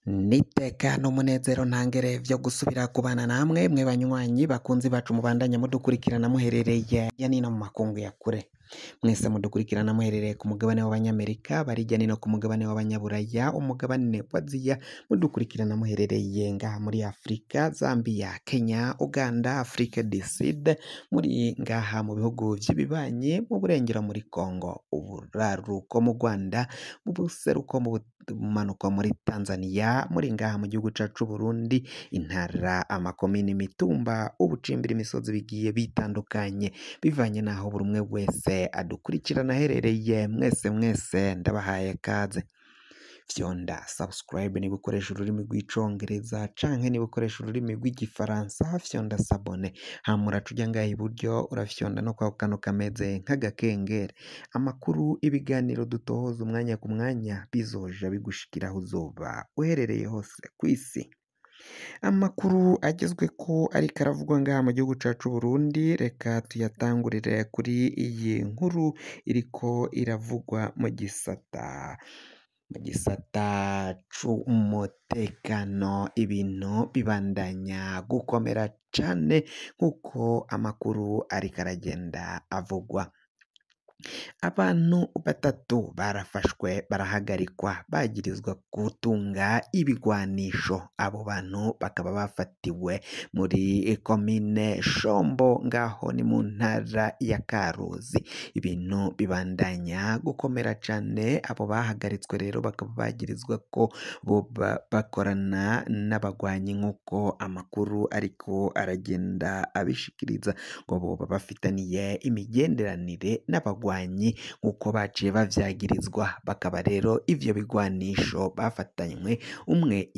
N'iteka n'umunezero ntangere vyo gusubira kubana namwe mwe banywanyi bakunzi bacu mubandanya mudukurikirana muherereye hirya nino mu makungu ya kure. Mwese mudukurikirana muherereye ku mugabane w'abanyamerika, bari hirya nino ku mugabane w'abanyaburaya, umugabane wa Aziya, mudukurikirana muherereye ngaha muri Afrika, Zambia, Kenya, Uganda, Afrique du Sud, muri ngaha mu bihugu vy'ibibanyi, mu burengero muri Congo, uburaruko mu Rwanda, mu buseruko mu bumanuko muri Tanzania, muri ngaha mu gihugu cacu c'Uburundi, intara, amakomine, imitumba, ubucimbiri, imisozi bigiye bitandukanye, bivanye n'aho buri umwe wese adukurikirana aherereye. Mwese mwese ndabahaye kaze. Fyonda subscribe niba ukoresha ururimi rw'icongereza canke niba ukoresha ururimi rw'igifaransa, fyonda s'abonner. Hama uraca uja ngaha iburyo urafyonda no kwako kantu kameze nk'agakengeri. Amakuru, ibiganiro dutohoza umwanya ku mwanya bizoja bigushikira aho uzoba uherereye hose kw'isi. Amakuru agezweko ariko aravugwa ngaha mu gihugu cacu c'Uburundi, reka tuyatangurire kuri iyi nkuru iriko iravugwa mu gisata c'umutekano. Ibintu bibandanya gukomera cane nk'uko amakuru ariko aragenda avugwa. Abantu batatu barafashwe barahagarikwa bagirizwa gutunga ibigwanisho. Abo bantu bakaba bafatiwe muri komine Shombo, ngaho ni mu ntara ya Karusi. Ibintu bibandanya gukomera cane. Abo bahagaritswe rero bakaba bagirizwa ko boba bakorana n'abagwanyi nk'uko amakuru ariko aragenda abishikiriza, ngo boba bafitaniye imigenderanire n'abagwanyi nk'uko baciye bavyagirizwa. Bakaba rero ivyo bigwanisho bafatanywe, umwe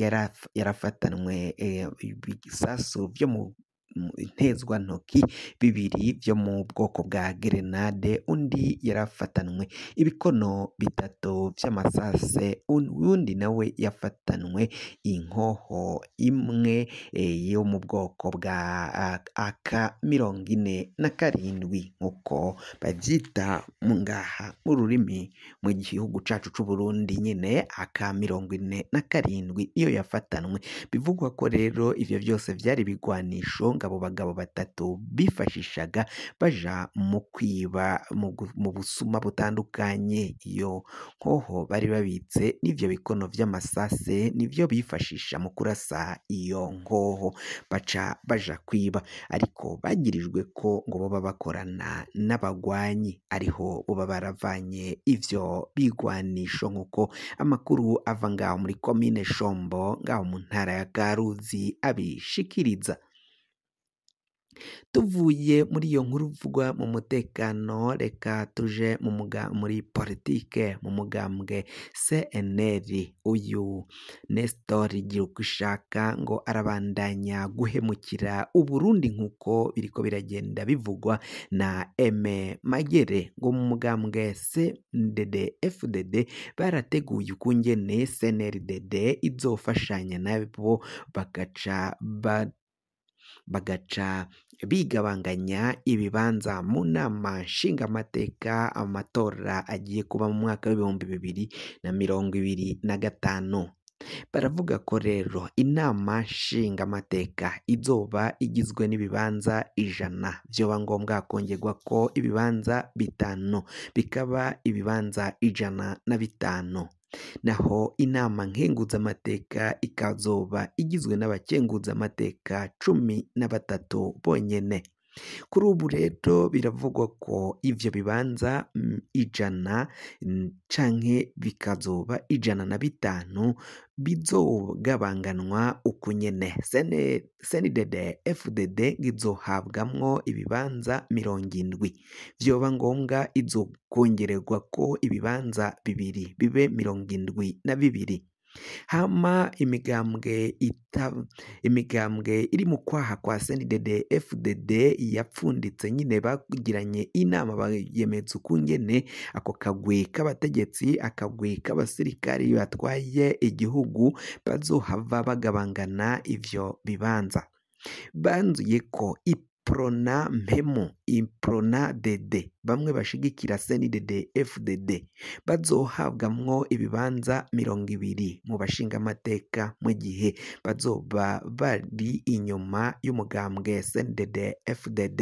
yarafatanwe ibisasu vyo mu ntezwantoki bibiri vyo mu bwoko bwa gerenade, undi yarafatanwe ibikono bitatu vy'amasase, uwundi nawe yafatanwe inkoho imwe yo mu bwoko bwa AK 47 nk'uko bavyita ngaha mu rurimi mu gihugu cacu c'Uburundi nyene, AK 47 niyo yafatanwe. Bivugwa ko rero ivyo vyose vyari ibigwanisho abo bagabo batatu bifashishaga baja mu kwiba, mu busuma butandukanye. Iyo nkoho bari babitse n'ivyo bikono vy'amasase nivyo bifashisha mu kurasa iyo nkoho, baca baja kwiba. Ariko bagirijwe ko ngo boba bakorana n'abagwanyi, ariho boba baravanye ivyo bigwanisho nk'uko amakuru ava ngaho muri komine Shombo, ngaho mu ntara ya Karusi abishikiriza. Tuvuye muri iyo nkuru ivugwa mu mutekano, reka tuje muri politike, mu mugambwe CNL. Uyu Nestor Girukishaka ngo arabandanya guhemukira Uburundi nk'uko biriko biragenda bivugwa na Aime Magere. Ngo mu mugambwe CNDD FDD barateguye ukungene CNRDD izofashanya nabo, bagaca bigabanganya ibibanza mu nama nshingamateka, amatora agiye kuba mu mwaka w'2025. Baravuga ko rero inama nshingamateka izoba igizwe n'ibibanza 100, vyoba ngombwa hakongerwa ko ibibanza 5, bikaba ibibanza 105. Naho inama nkenguzamateka ikazoba igizwe n'abakenguzamateka 13 bonyene. Kuri ubu rero biravugwa ko ivyo bibanza 100 canke bikazoba 105 bizogabanganwa uku nyene. CNDD FDD izohabwamwo ibibanza 70, vyoba ngombwa izokongererwa ko ibibanza 2 bibe 72. Hama imigambwe iri mu kwaha kwa CNDD FDD yapfunditse nyine, bagiranye inama bayemeza ukungene ako kagwi k'abategetsi, akagwi k'abasirikari batwaye igihugu bazohava bagabangana ivyo bibanza. Banzuye ko Iprona Mpemu, Iprona DD, bamwe bashigikira CNDD FDD bazohabwamwo ibibanza 20 mu bashingamateka mu gihe bazoba bari inyuma y'umugambwe CNDD FDD.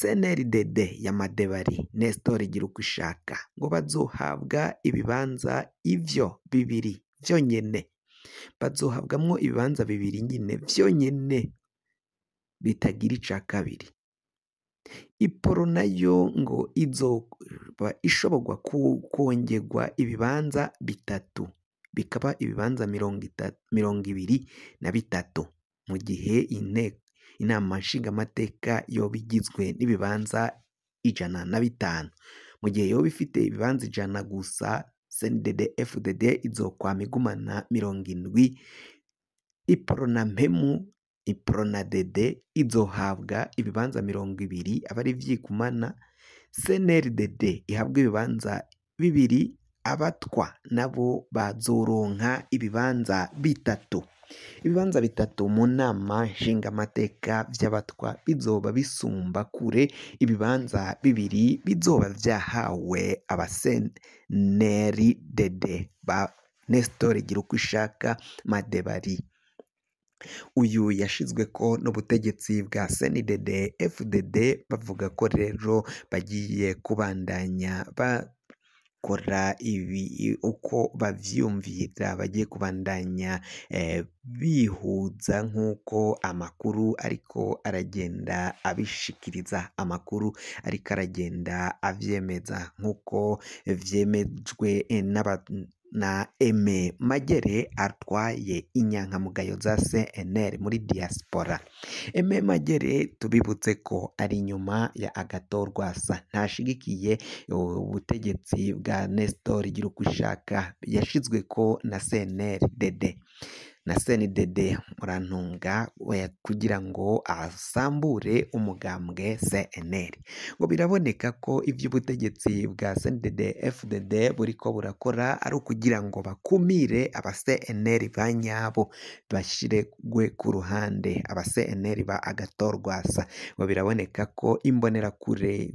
CNRDD ya Madebari Nestor Girukwishaka ngo bazohabwa ibibanza ivyo bibiri vyonyene, bazohabwamwo ibibanza bibiri nyine vyonyene bitagira ica kabiri. Iporo nayo ngo izoba ishoborwa kongerwa ibibanza bitatu bikaba ibibanza 23 mu gihe inama nshingamateka yoba igizwe n'ibibanza 105. Mu gihe yoba ifite ibibanza 100 gusa, CNDD FDD izokwama igumana 70, Iprona Mpemu, Iprona DD izohabwa ibibanza 20 aba ari vyigumana, CNRDD ihabwa ibibanza bibiri, abatwa nabo bazoronka ibibanza bitatu. Ibibanza bitatu mu nama nshingamateka vy'abatwa bizoba bisumba kure ibibanza bibiri bizoba vyahawe aba CNRDD ba Nestor Girukwishaka Madebari. Uyu yashizweko n'ubutegetsi bwa CNDD FDD, bavuga ko rero bagiye kubandanya bakora ibi uko bavyiyumvira, bagiye kubandanya bihuza nk'uko amakuru ariko aragenda abishikiriza, amakuru ariko aragenda avyemeza nk'uko vyemejwe na Aime Magere atwaye inyankamugayo za CNL muri diaspora. Aime Magere tubibutse ko ari inyuma ya Agathon Rwasa, ntashigikiye ubutegetsi bwa Nestor Girukwishaka yashizweko na CNDD na CNDD murantunga kugira ngo asambure umugambwe CNL. Ngo biraboneka ko ivy'ubutegetsi bwa CNDD FDD buriko burakora ari ukugira ngo bakumire aba CNL ba nyabo bashirwe ku ruhande, aba CNL ba Agathon Rwasa. Ngo biraboneka ko imbonerakure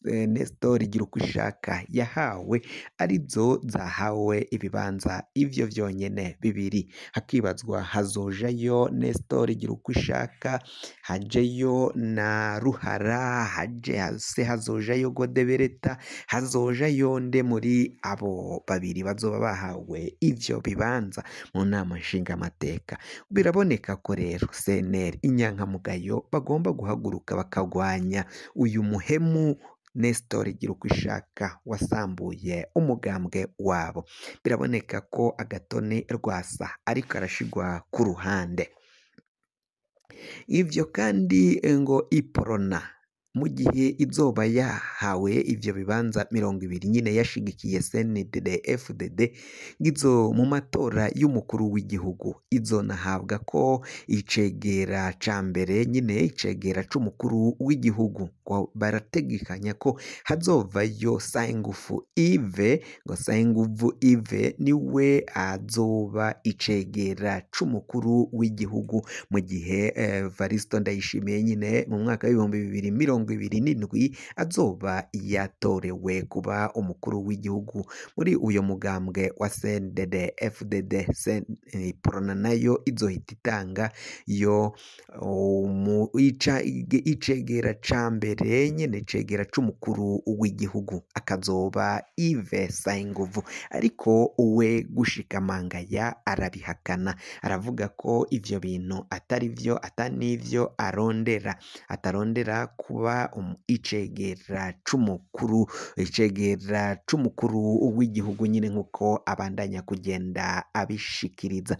Nestor Girukwishaka yahawe arizo zahawe ibibanza ivyo vyonyene bibiri, hakibazwa hazojayo Nestor Girukwishaka, hajeyo na Ruhara, haje se hazojayo Godebereta, hazojayo nde muri abo babiri bazoba bahawe ivyo bibanza mu nama nshingamateka. Biraboneka ko rero CNL inyankamugayo bagomba guhaguruka bakagwanya uyu muhemu Nestor Girukwishaka wasambuye umugambwe wabo. Biraboneka ko Agathon Rwasa ariko arashigwa ku ruhande. Ivyo kandi ngo Iprona mu gihe izoba yahawe ivyo bibanza 20 nyine yashigikiye CNDD FDD ngizo mu matora y'umukuru w'igihugu, izonahabwa ko icegera ca mbere nyine icegera c'umukuru w'igihugu. Barategekanya ko hazovayo Sayingufu Yves, ngo Sayinguvu Yves niwe azoba icegera c'umukuru w'igihugu mu gihe Evaristo Ndayishimiye nyine mu mwaka w'2027 azoba yatorewe kuba umukuru w'igihugu muri uyo mugambwe wa CNDD FDD. Iprona nayo izohita itanga yo icegera ca mbere nyene icegera c'umukuru w'igihugu akazoba Yves Sayinguvu, ariko we gushikamangaya arabihakana, aravuga ko ivyo bintu atari vyo, atanivyo arondera, atarondera kuba icegera c'umukuru, icegera c'umukuru w'igihugu nyine nkuko abandanya kugenda abishikiriza.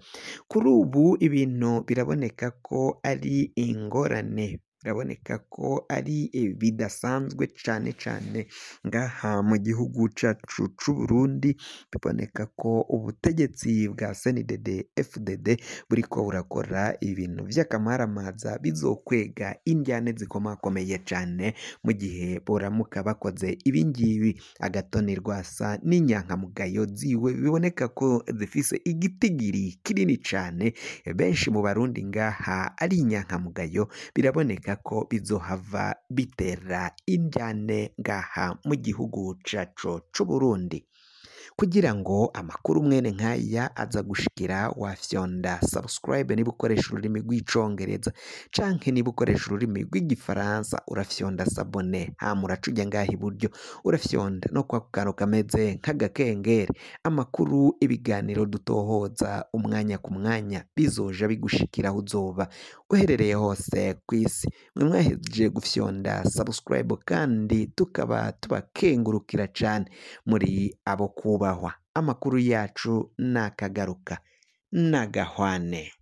Kuri ubu ibintu biraboneka ko ari ingorane, biraboneka ko ari bidasanzwe cane cane ngaha mu gihugu cacu c'Uburundi. Biboneka ko ubutegetsi bwa CNDD FDD buriko burakora ibintu vy'akamaramaza bizokwega indyane zikomakomeye cane mu gihe boramuka bakoze ibingibi. Agathon Rwasa n'inyankamugayo ziwe biboneka ko zifise igitigiri kinini cane, benshi mu Barundi ngaha ari inyankamugayo, biraboneka Nibaza ko bizohava bitera indyane ngaha mu gihugu cacu c'Uburundi. Kugira ngo amakuru mwene nkaya aza gushikira, wafyonda subscribe niba ukoresha ururimi rw'icongereza, canke niba ukoresha ururimi rw'igifaransa urafyonda s'abonner, hama uraca uja ngaha iburyo urafyonda no kwako kantu kameze nk'agakengeri. Amakuru, ibiganiro dutohoza umwanya ku mwanya bizoja bigushikira aho uzoba uherereye hose kw'isi. Mwe mwahejeje gufyonda subscribe kandi tukaba tubakengurukira cane, muri abo kubahwa. Amakuru yacu nakagaruka nagahwane.